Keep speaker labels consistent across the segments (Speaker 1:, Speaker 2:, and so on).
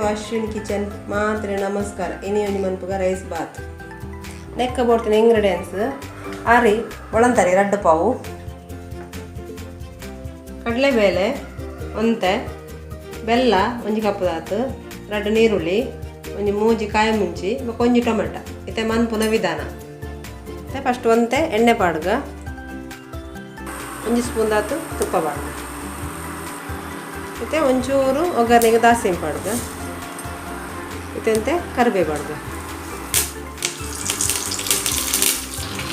Speaker 1: ಟು ಅಶ್ವಿನ್ ಕಿಚನ್. ಮಾತ್ರೆ ನಮಸ್ಕಾರ. ಇನಿ ಒಂಜಿ ಮನ್ಪುಗ ರೈಸ್ ಬಾತ್. ನೆಕ್ಕ ಬೋಡ್ತಿನ ಇಂಗ್ರೀಡಿಯೆಂಟ್ಸ್: ಅರಿ ಒಳಂತರಿ 2 ಪಾವು, ಕಡಲೆಬೇಳೆ ಒಂತೆ, ಬೆಲ್ಲ 1 ಕಪ್ ದಾತ್, 2 ನೀರುಳ್ಳಿ, ಒಂಜಿ 3 ಕಾಯಿ ಮುಂಚಿ, ಬೊಕ ಒಂಜಿ ಟೊಮೆಟೊ. ಇತ್ತೆ ಮನ್ಪುನ ವಿಧಾನ. ಫಸ್ಟ್ ಒಂತೆ ಎಣ್ಣೆ ಪಾಡ್ಗ, 1 ಸ್ಪೂನ್ ದಾತು ತುಪ್ಪ ಪಾಡ್ಗ. ಇತ್ತೆ ಒಂಚೂರು ಒಗ್ಗರಣೆಗೆ ದಾಸಿಂಬೆ ಪಾಡ್ಗ. ಇತ್ತೆ ಕರಿಬೇವು ಪಾಡ್ಗ.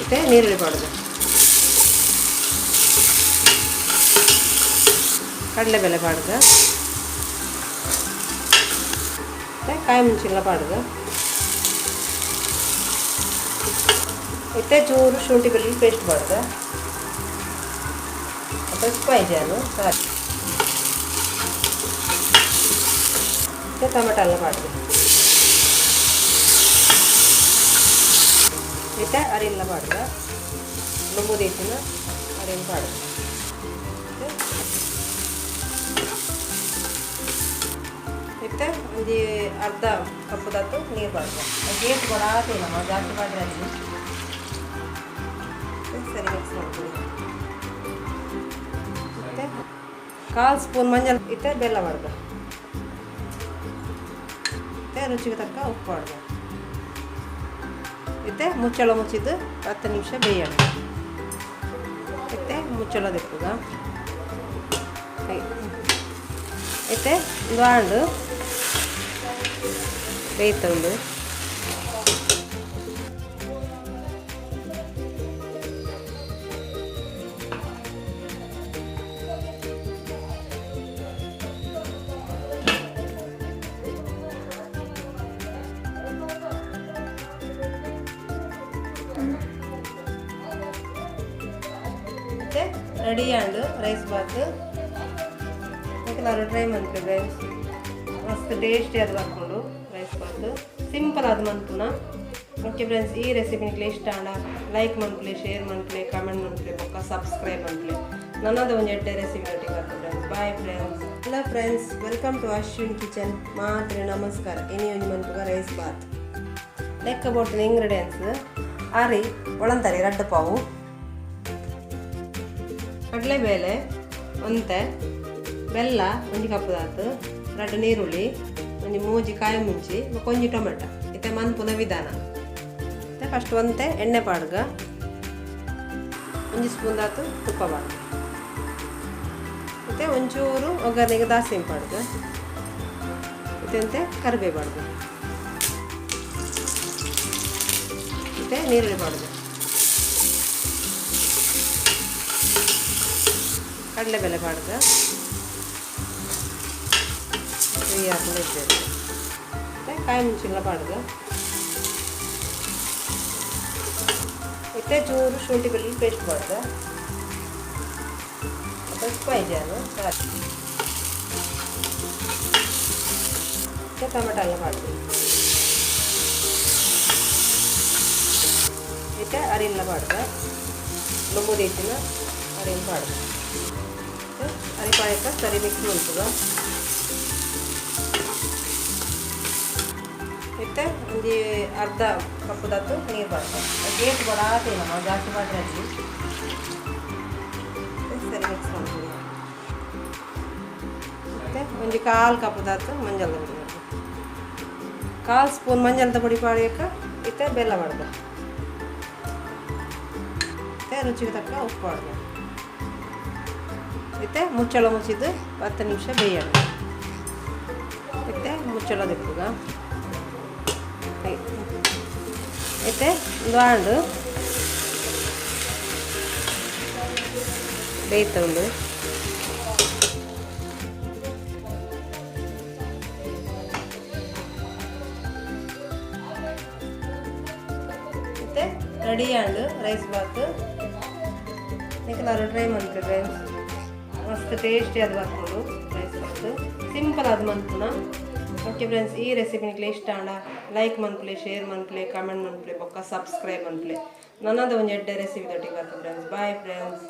Speaker 1: ಇತ್ತೆ ನೀರುಳ್ಳಿ ಪಾಡ್ಗ, ಕಡಲೆಬೇಳೆ ಪಾಡ್ಗ, ಮತ್ತೆ ಕಾಯಿ ಮುಂಚಿಲ್ಲ ಪಾಡ್ಗ. ಇತ್ತೆ ಚೂರು ಶುಂಠಿ ಬೆಳ್ಳುಳ್ಳಿ ಪೇಸ್ಟ್ ಪಾಡ್ಗ. ಮತ್ತೆ ಉಪ್ಪು ಸಾರಿ. ಮತ್ತೆ ಟೊಮೆಟೊ ಎಲ್ಲ ಪಾಡ್ಗ. ಇತ್ತೆ ಅರಿಲ್ಲ ಪಾಡ್ಗ, ಲುಂಬು ದೀತಿನ ಅರಿನ್ ಪಾಡ್ಗ. ಇತ್ತೆ ಒಂಜಿ ಅರ್ಧ ಕಪ್ ದಾತು ನೀರು ಪಾಡ್ಗ. ಗೇಟ್ ಕೊಡಾತಿಲ್ಲ, ಜಾಸ್ತಿ ಪಾಡ್ರೆ ಅಲ್ಲಿ. ಸರಿ ಮಿಕ್ಸ್ ಮಾಡ್ಕೊಳ್ಳಿ. ಮತ್ತೆ ಕಾಲು ಸ್ಪೂನ್ ಮಂಜಲ್. ಇತ್ತೆ ಬೆಲ್ಲ ಪಾಡ್ಗ. ಮತ್ತೆ ರುಚಿಗೆ ತಕ್ಕ ಉಪ್ಪು ಪಾಡ್ಗ. ಇತ್ತೆ ಮುಚ್ಚಳ ಮುಚ್ಚಿದ್ದು 10 ನಿಮಿಷ ಬೇಯೋಣ. ಇತ್ತೆ ಮುಚ್ಚಳ ದೆಪ್ಪುಗ. ಇತ್ತೆ ಒಂದು ಆಂಡು ಬೇಯ್ತುಂಡು. ಮತ್ತೆ ರೆಡಿ ಆಂಡ್ ರೈಸ್ ಬಾತ್. ನಾನು ಟ್ರೈ ಮನ್ಪುಲೆ ಫ್ರೆಂಡ್ಸ್. ಮಸ್ತ್ ಟೇಸ್ಟಿ ಅದು ಬರ್ಕೊಂಡು ರೈಸ್ ಬಾತ್. ಸಿಂಪಲ್ ಅದು ಮನ್ಪುನ. ಓಕೆ ಫ್ರೆಂಡ್ಸ್, ಈ ರೆಸಿಪಿ ನಿಕ್ಲೆ ಇಷ್ಟ ಆಂಡ ಲೈಕ್ ಮನ್ಪುಲೆ, ಶೇರ್ ಮನ್ಪುಲೆ, ಕಮೆಂಟ್ ಮನ್ಪುಲೆ, ಬೊಕ್ಕ ಸಬ್ಸ್ಕ್ರೈಬ್ ಮನ್ಪುಲೆ. ನನ್ನದು ಒಂದು ಎಡ್ಡೆ ರೆಸಿಪಿ ಒಟ್ಟಿಗೆ ಬರ್ತದೆ friends. Bye friends. Hello friends, welcome to Ashwin Kitchen. ಮಾತ್ರೆ ನಮಸ್ಕಾರ. ಇನಿ ಒಂಜಿ ಮನ್ಪುಗ ರೈಸ್ ಬಾತ್. ನೆಕ್ಕ ಬೋಡ್ತಿನ ಇಂಗ್ರೀಡಿಯೆಂಟ್ಸ್: ಅರಿ ಒಳಂತರಿ 2 ಪಾವು, ಕಡಲೆಬೇಳೆ ಒಂತೆ, ಬೆಲ್ಲ 1 ಕಪ್ ದಾತು, 2 ನೀರುಳ್ಳಿ, ಒಂಜಿ 3 ಕಾಯಿ ಮುಂಚಿ, ಬೊಕ ಒಂಜಿ ಟೊಮೆಟೊ. ಇತ್ತೆ ಮನ್ಪುನ ವಿಧಾನ. ಇತ್ತೆ ಫಸ್ಟ್ ಒಂತೆ ಎಣ್ಣೆ ಪಾಡ್ಗ, 1 ಸ್ಪೂನ್ ದಾತು ತುಪ್ಪ ಪಾಡ್ಗ. ಇತ್ತೆ ಒಂಚೂರು ಒಗ್ಗರಣೆಗೆ ದಾಸಿಂಬೆ ಪಾಡ್ಗ. ಇತ್ತೆ ಕರಿಬೇವು ಪಾಡ್ಗ. ಇತ್ತೆ ನೀರುಳ್ಳಿ ಪಾಡ್ಗ, ಕಡಲೆಬೇಳೆ ಪಾಡ್ಗ. ಫ್ರೀ ಆಕೊಂಡು ಇರ್ತದೆ. ಮತ್ತು ಕಾಯಿ ಮುಂಚಿಲ್ಲ ಪಾಡ್ಗ. ಇತ್ತೆ ಚೂರು ಶುಂಠಿ ಬೆಳ್ಳುಳ್ಳಿ ಪೇಸ್ಟ್ ಪಾಡ್ಗ. ಮತ್ತು ಉಪ್ಪು ಸಾರಿ. ಮತ್ತು ಟೊಮೆಟೊ ಎಲ್ಲ ಪಾಡ್ಗ. ಇತ್ತೆ ಅರಿಲ್ಲ ಪಾಡ್ಗ, ಲುಂಬು ದೀತಿನ ಅರಿನ್ ಪಾಡ್ಗ. ಅರಿ ಪಾಯಕ ಸರಿ ಮಿಕ್ಸ್ ಮನ್ಪುಗ. ಇತ್ತೆ ಒಂಜಿ ಅರ್ಧ ಕಪ್ ದಾತು ನೀರು ಪಾಡ್ಗ. ಗೇಟ್ ಕೊಡಾತಿಲ್ಲ, ಜಾಸ್ತಿ ಪಾಡ್ರೆ ಅಲ್ಲಿ. ಸರಿ ಮಿಕ್ಸ್ ಮನ್ಪುಗ. ಮತ್ತು ಒಂಜಿ ಕಾಲು ಕಪ್ ದಾತು ಮಂಜಲ್ದ ಪೊಡಿ ಪಾಡ್ಗ. ಕಾಲು ಸ್ಪೂನ್ ಮಂಜಲ್ದ ಪೊಡಿ ಪಾಡಿಯಕ್ಕ. ಇತ್ತೆ ಬೆಲ್ಲ ಪಾಡ್ಗ. ಮತ್ತು ರುಚಿಗೆ ತಕ್ಕ ಉಪ್ಪು ಪಾಡ್ಗ. ಇತ್ತೆ ಮುಚ್ಚಳ ಮುಚ್ಚಿದ್ದು 10 ನಿಮಿಷ ಬೇಯೋಣ. ಇತ್ತೆ ಮುಚ್ಚಳ ದೆಪ್ಪುಗ. ಇತ್ತೆ ಒಂದು ಆಂಡು ಬೇಯ್ತುಂಡು. ಇತ್ತೆ ರೆಡಿ ಆಂಡ್ ರೈಸ್ ಬಾತ್. ನಿಕಲಾರು ಟ್ರೈ ಮನ್ಪುಲೆ ಫ್ರೆಂಡ್ಸ್. ಮಸ್ತ್ ಟೇಸ್ಟಿ ಅದು ಬರ್ಕೊಂಡು ರೈಸ್ ಬಾತ್. ಸಿಂಪಲ್ ಅದು ಮನ್ಪುನ. ಓಕೆ ಫ್ರೆಂಡ್ಸ್, ಈ ರೆಸಿಪಿ ನಿಕ್ಲೆ ಇಷ್ಟ ಆಂಡ ಲೈಕ್ ಮನ್ಪುಲೆ, ಶೇರ್ ಮನ್ಪುಲೆ, ಕಮೆಂಟ್ ಮನ್ಪುಲೆ, ಬೊಕ್ಕ ಸಬ್ಸ್ಕ್ರೈಬ್ ಮನ್ಪುಲೆ. ನನ್ನದು ಒಂಜಿ ಎಡ್ಡೆ ರೆಸಿಪಿ ದೊಟ್ಟಿಗೆ ಬರ್ತದೆ ಫ್ರೆಂಡ್ಸ್. Bye friends.